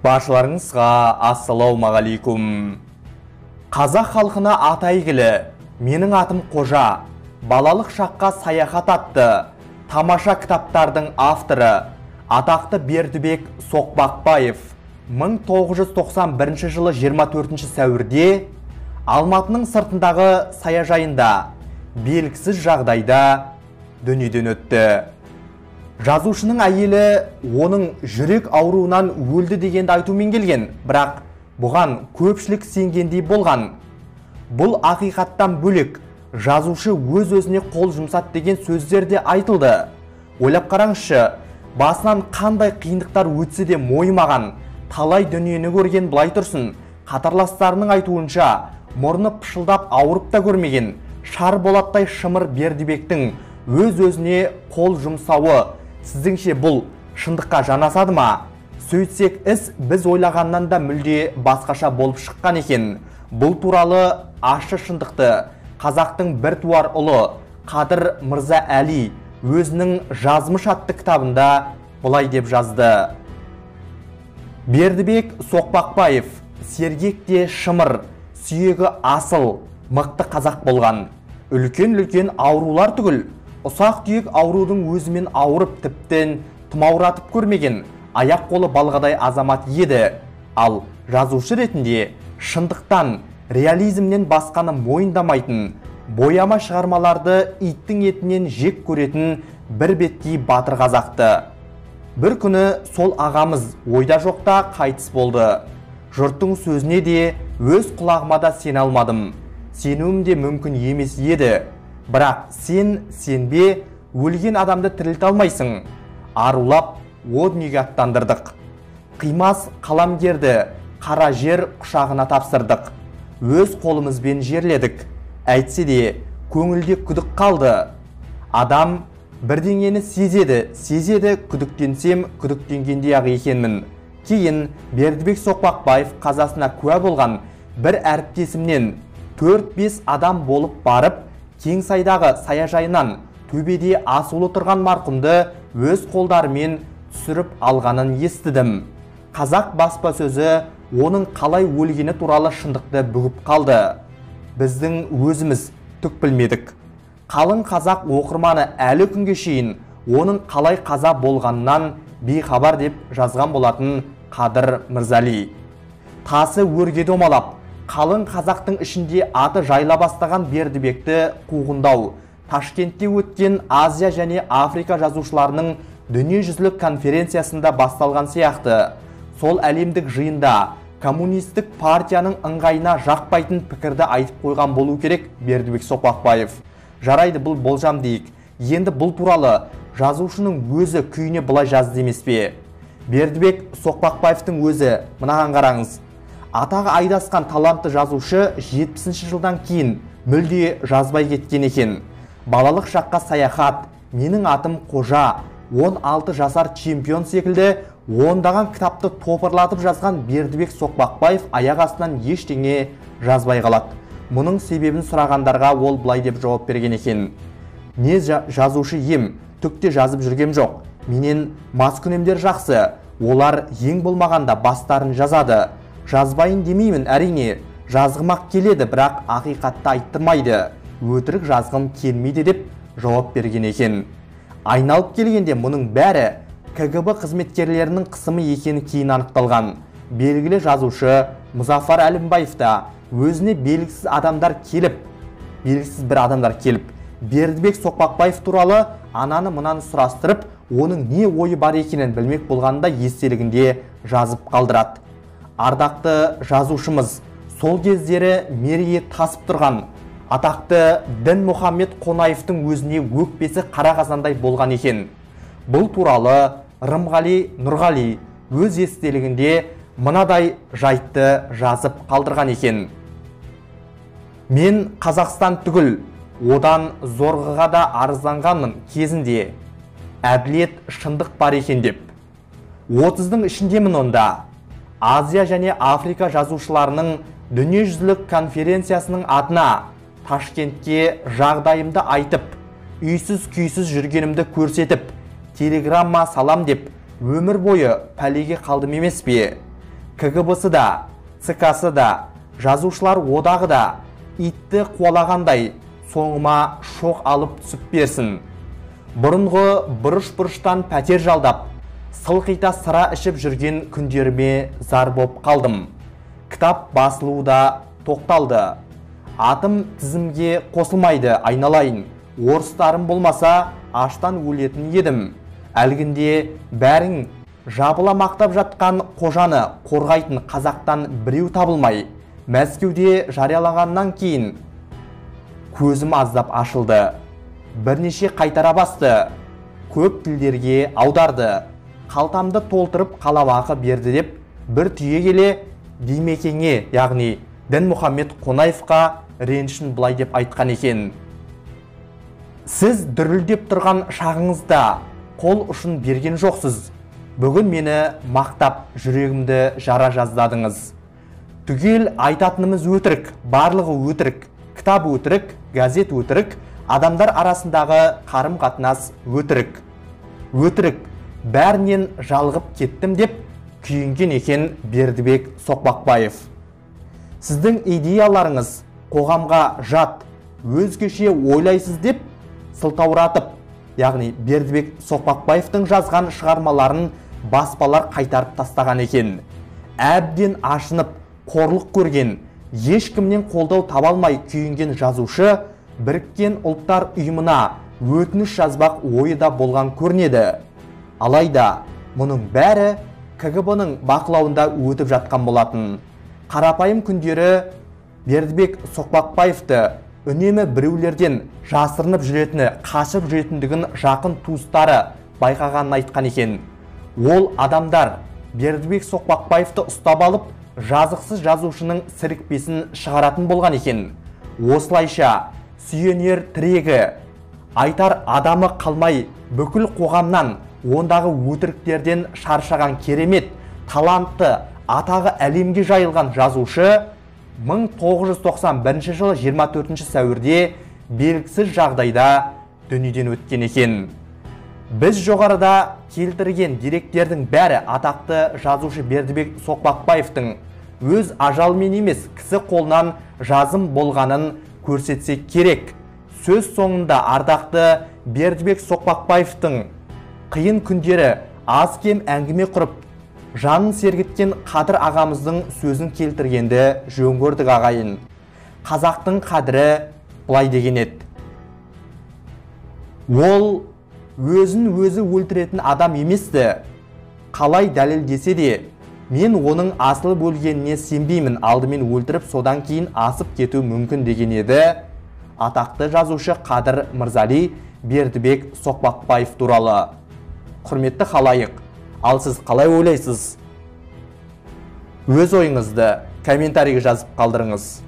Баршаларыңызға ассалаумағалейкум. Қазақ халқына аты әйгілі, менің атым Қожа, балалық шаққа саяхат атты тамаша кітаптардың авторы, атақты Бердібек Соқпақбаев 1991 жылы 24 сәуірде Алматының сыртындағы саяжайында белгісіз жағдайда дүниеден өтті. Жазушының әйелі оның жүрек ауруынан өлді дегенді айтумен келген, бірақ бұған көпшілік сенгендей болған. Бұл ақиқаттан бөлек, жазушы өз-өзіне қол жұмсады деген сөздер де айтылды. Ойлап қараңызшы, басынан қандай қиындықтар өтсе де мойымаған, талай дүниені көрген былай тұрсын, қатарластарының айтуынша, мұрны пышылдап ауырып та көрмеген, шар болаттай шымыр Бердібектің өз-өзіне қол жұмсауы сіздіңше бұл шындыққа жанасады ма? Сөйтсек, іс біз ойлағаннан да мүлде басқаша болып шыққан екен. Бұл туралы ащы шындықты қазақтың біртуар ұлы Қадыр Мырза Әли өзінің Жазмыш атты кітабында былай деп жазды. Бердібек Соқпақбаев сергек те шымыр, сүйегі асыл, мықты қазақ болған. Үлкен-үлкен аурулар түгіл, ұсақ-түйек аурудың өзімен ауырып тіптен тұмауратып көрмеген, аяқ қолы балғадай азамат еді. Ал жазушы ретінде шындықтан, реализмнен басқаны мойындамайтын, бояма шығармаларды иттің етінен жек көретін бір беткей батыр қазақты. Бір күні сол ағамыз ойда жоқта қайтыс болды. Жұрттың сөзіне де өз құлағыма да сене алмадым. Сенуім де мүмкін емес еді. Бірақ сен сенбе, өлген адамды тірілте алмайсың. Арулап о дүниеге аттандырдық. Қимас қаламгерді қара жер құшағына тапсырдық. Өз қолымызбен жерледік. Әйтсе де көңілде күдік қалды. Адам бірдеңені сезеді, сезеді, күдіктенсем күдіктенгендей ақ екенмін. Кейін Бердібек Соқпақбаев қазасына куә болған бір әріптесімнен 4-5 адам болып барып, Кеңсайдағы саяжайынан төбеде асулы тұрған марқұмды өз қолдарымен түсіріп алғанын естідім. Қазақ баспасөзі оның қалай өлгені туралы шындықты бүгіп қалды. Біздің өзіміз түк білмедік. Қалың қазақ оқырманы әлі күнге шейін оның қалай қаза болғанынан бейхабар деп жазған болатын Қадыр Мырзали. Тасы өрге домалап, қалың қазақтың ішінде аты жайыла бастаған Бердібекті қуғындау Ташкентте өткен Азия және Африка жазушыларының дүниежүзілік конференциясында басталған сияқты. Сол әлемдік жиында коммунистік партияның ыңғайына жақпайтын пікірді айтып қойған болу керек Бердібек Соқпақбаев. Жарайды, бұл болжам дейік. Енді бұл туралы жазушының өзі күйіне былай жазды емес пе? Бердібек Соқпақбаевтың өзі, мынаған қараңыз. Атағы айдасқан талантты жазушы 70 жылдан кейін мүлде жазбай кеткен екен. Балалық шаққа саяхат, менің атым Қожа, 16 жасар чемпион секілді ондаған кітапты топырлатып жазған Бердібек Соқпақбаев аяқ астынан ештеңе жазбай қалады. Мұның себебін сұрағандарға ол былай деп жауап берген екен. Не жазушы ем, түк те жазып жүргем жоқ. Менен маскүнемдер жақсы, олар ең болмағанда бастарын жазады. Жазбайын демеймін, әрине, жазғым-ақ келеді, бірақ ақиқатты айттырмайды. Өтірік жазғым келмейді деп жауап берген екен. Айналып келгенде мұның бәрі КГБ қызметкерлерінің қысымы екені кейін анықталған. Белгілі жазушы Мұзафар Әлімбаев та өзіне белгісіз адамдар келіп, белгісіз бір адамдар келіп, Бердібек Соқпақбаев туралы ананы мынаны сұрастырып, оның не ойы бар екенін білмек болғанда естелігінде жазып қалдырады. Ардақты жазушымыз сол кездері мерейі тасып тұрған атақты Дінмұхаммед Қонаевтың өзіне өкпесі қара қазандай болған екен. Бұл туралы Рымғали Нұрғали өз естелігінде мынадай жайтты жазып қалдырған екен. Мен Қазақстан түгіл, одан зорғыға да арызданғанмын кезінде. Әділет шындық бар екен деп. 30-дың ішіндемін онда. Азия және Африка жазушыларының дүниежүзілік конференциясының атына Ташкентке жағдайымды айтып, үйсіз күйсіз жүргенімді көрсетіп, телеграмма салам деп өмір бойы пәлеге қалдым емес пе? КГБ-сы да, ЦК-сы да, жазушылар одағы да итті қуалағандай соңыма шоқ алып түсіп берсін. Бұрынғы бұрыш-бұрыштан пәтер жалдап, сылқита сыра ішіп жүрген күндеріме зар боп қалдым. Кітап басылуы да тоқталды. Атым тізімге қосылмайды, айналайын. Орыстарым болмаса, аштан өлетін едім. Әлгінде бәрің жабыла мақтап жатқан қожаны қорғайтын қазақтан біреу табылмай, Мәскеуде жарияланғаннан кейін көзім аздап ашылды. Бірнеше қайтара басты, көп тілдерге аударды. Қалтамды толтырып қаламақы берді деп бір түйе келе Димекеңе, яғни Дінмұхаммед Қонаевқа ренішін былай деп айтқан екен. Сіз дүрілдеп тұрған шағыңызда қол ұшын берген жоқсыз. Бүгін мені мақтап жүрегімді жара жаздадыңыз. Түгел айтатынымыз өтірік, барлығы өтірік, кітап өтірік, газет өтірік, адамдар арасындағы қарым-қатынас өтірік. Өтірік, бәрінен жалығып кеттім деп күйінген екен Бердібек Соқпақбаев. Сіздің идеяларыңыз қоғамға жат, өзгеше ойлайсыз деп сылтауратып, яғни Бердібек Соқпақбаевтың жазған шығармаларын баспалар қайтарып тастаған екен. Әбден ашынып, қорлық көрген, ешкімнен қолдау таба алмай күйінген жазушы Біріккен Ұлттар Ұйымына өтініш жазбақ ойы да болған көрінеді. Алайда мұның бәрі КГБ-ның бақылауында өтіп жатқан болатын. Қарапайым күндері Бердібек Соқпақбаевты үнемі біреулерден жасырынып жүретіні, қашып жүретіндігін жақын туыстары байқағанын айтқан екен. Ол адамдар Бердібек Соқпақбаевты ұстап алып, жазықсыз жазушының сірікпесін шығаратын болған екен. Осылайша сүйенер тірегі, айтар адамы қалмай, бүкіл қоғамнан, ондағы өтіріктерден шаршаған керемет, талантты, атағы әлемге жайылған жазушы 1991 жылы 24 сәуірде белгісіз жағдайда дүниеден өткен екен. Біз жоғарыда келтірген деректердің бәрі атақты жазушы Бердібек Соқпақбаевтың өз ажалымен емес, кісі қолынан жазым болғанын көрсетсе керек. Сөз соңында ардақты Бердібек Соқпақбаевтың қиын күндері аз-кем әңгіме құрып, жанын сергіткен Қадыр ағамыздың сөзін келтіргенді жөн көрдік ағайын. Қазақтың қадірі былай деген еді. Ол өзін өзі өлтіретін адам еместі. Қалай дәлелдесе де, мен оның асылып өлгеніне сенбеймін, алдымен өлтіріп, содан кейін асып кету мүмкін деген еді атақты жазушы Қадыр Мырзали Бердібек Соқпақбаев туралы. Құрметті халайық, ал сіз қалай ойлайсыз? Өз ойыңызды комментарийге жазып қалдырыңыз.